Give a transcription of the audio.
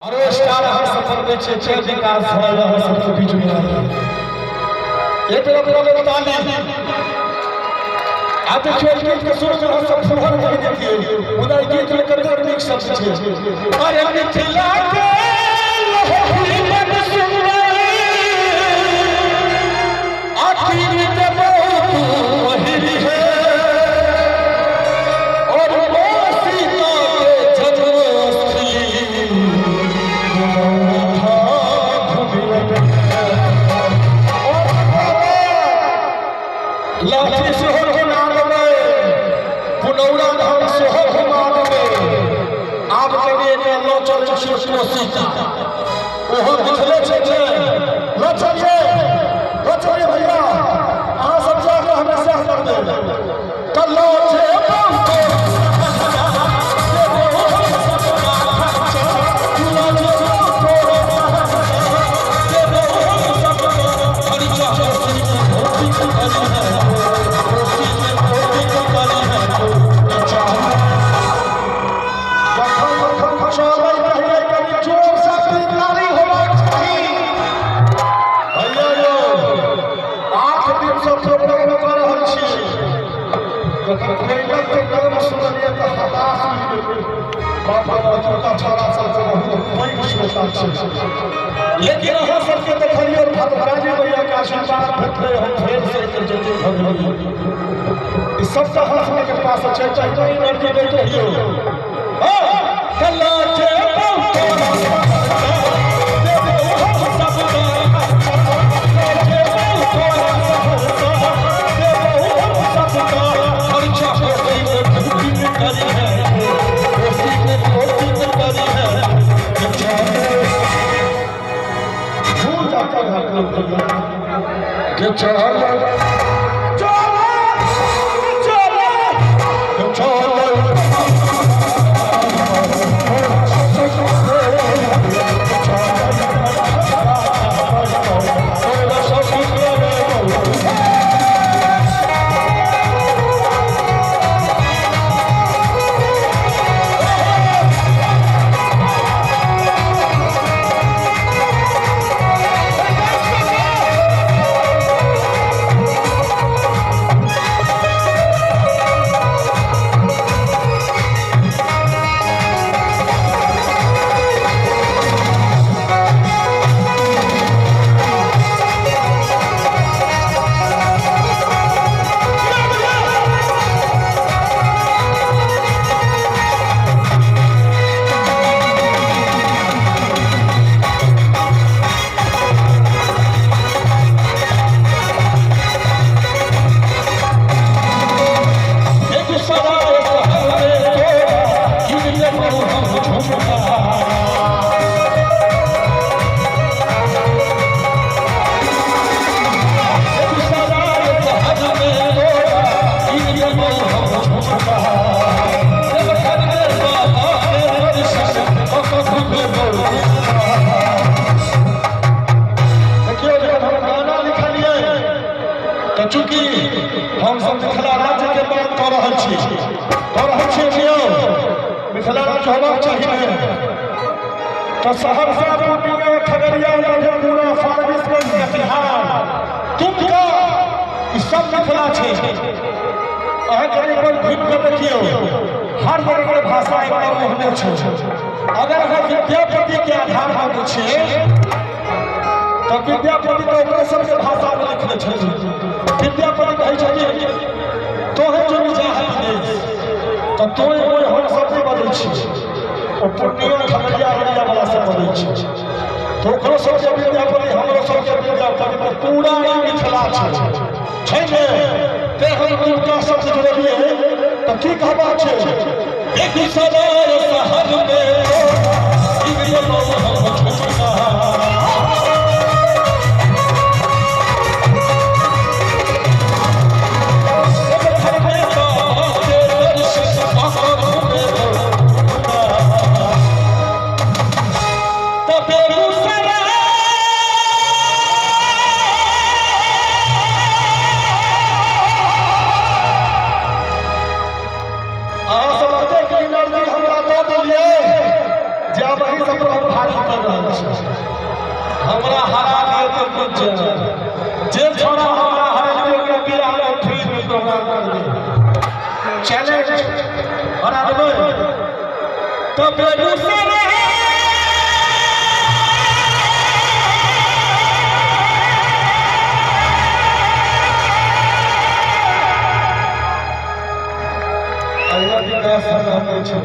आरो स्टार अहाँ सब बनबै छियै जय विकास भऽ अहाँ सबके बीच में एक बेर अपना लोग ताली। आब देखियौ गीत के शुरू में अहाँ सब फुहर कहि देतियै, मुदा ई गीत में कतेक नीक शब्द छै। अरे मिथिला के लहरी बड सुंदर, आखिर के बहुत पहिरी है, और माँ सीता के जन्मस्थली लाठी सेहो घुमा देबै, पुनौरा धाम सेहो घुमा देबै। आब कनि एकरा लऽ चलै छियै कोसी, ओहो मिथिले छै ने। लऽ चलियै, लऽ चलियै भैया, अहाँ सब जाकऽ हमे सएह करबै। तऽ लऽ लेकिन अहाँ सबके देखलियै भद्रकाली मैया के आशीर्वाद भेटलै, हम फेर से एकजुट भऽ गेलियै। ई सबटा अहाँ सबके पास छै, चाहे एनर्जी दैत रहियौ। कल्ला जे चल चल चल चूँकि हम सब मिथिला राज्य के बात कर रहल छी, मिथिला राज्य होबाक चाही ने। तो सहरसा, पूर्णिया, खगड़िया, मधेपुरा, फारबिसगंज, कटिहार, दुमका, ई सब मिथिला छै। अहाँ कनि एक बार घुमि कऽ देखियौ, हर जगह के भाषा एकदम ओहने छै। अगर अहाँ विद्यापति के आधार पर छै तऽ विद्यापति तऽ ओकरे सबके भाषा में लिखने छथिन। विद्यापति कहै छथिन तोहे जो चाहत देश, तऽ तोहे ओहि हम सब नहि बजै छी, ओ पूर्णिया, खगड़िया, अररिया वाला सब बजै छी। तऽ ओकरो सबके विद्यापति, हमरो सबके विद्यापति, तऽ पूरा ई मिथिला छै, छै ने। तें हम दुमका शब्द जोड़लियै तऽ की कहबाक छै, बेगूसराय शहर में अहाँ सब एतेक एनर्जी हमरा दऽ देलियै जे आब अहीं सब पर हम भारी छै। हमरा हरा दिए तो कुछ जे छोड़ा हमरा हरा दिए ओकरा बियाह में फ्री में प्रोग्राम कर दे। चैलेंज हरा देबै तो बेगूसराय अल्लाह के का सलाम छै।